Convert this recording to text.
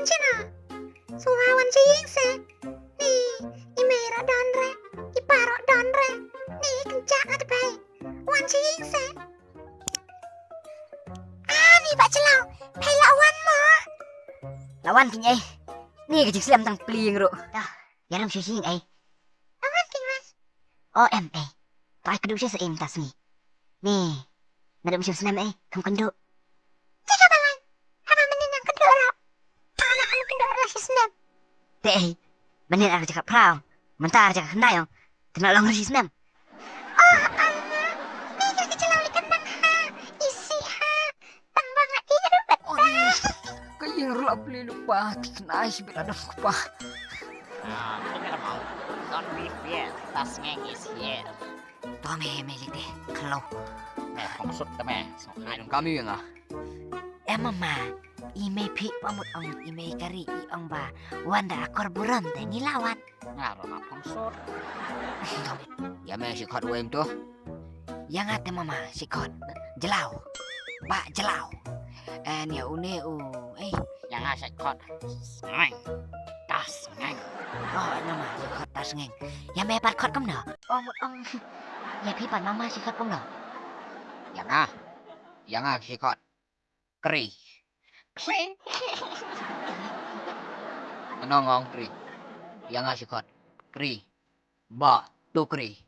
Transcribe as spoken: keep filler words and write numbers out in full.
Chino. Suha wan sha ïing se. Ni, i mei ruh don re. I pa ruh don re. Ni, kynjah nga te pei. Wan sha ïing se. Ah, ni Bah Jlaw. Pei la wan mo. La wan kynjah. Ni ka jingslem tang pli ïing ruh. Dah, ïalam sha ïing ei. La wan kynjah. O em ei. To ai kduh sha sa im ta sngi. Ni. Naduh mynsiem snem ei, kham kynduh. Te ka balang. Haba mynnin nang kynduh ruh. Te na kham kynduh ruh shi snem. Te ei. Mynnin ar jaka phraw. Mynta ar jaka khyndai ong. Te na long shi snem. Oh, Allah. Ni ka ka jelaw li kan nang ha. Isi ha. Tang ba nga i ruh. Oh, ni. Ka ïing ruh la pli lypa. Ki khynnai shibit la don kpa. Ah, don't be fear. Tasngeng is here. To me, me lite, khalo. Me, kong sut te me. Ai dong kami nga. Eh, mama, i mei phi pa mut ong i mei kari i ong ba. Wan da akor buron te ngi lawan. Nga ro ma kong sut. Ïa me shi khot wem tu. Ïa nga te mama shi khot. Jelaw. Ba jelaw. Eh, nia une u. Eh. Ïa nga shi khot. Sngeng. Tasngeng. Oh, ïa nga ma shi khot tasngeng. Ïa me pat khot kumno? Ong, ong. Ïa phi pat mama shi khot kumno? Ïa nga. Ïa nga shi khot. Kri. Kri. Nong ong kri. Ïa nga shi khot. Kri. Ba, tu kri.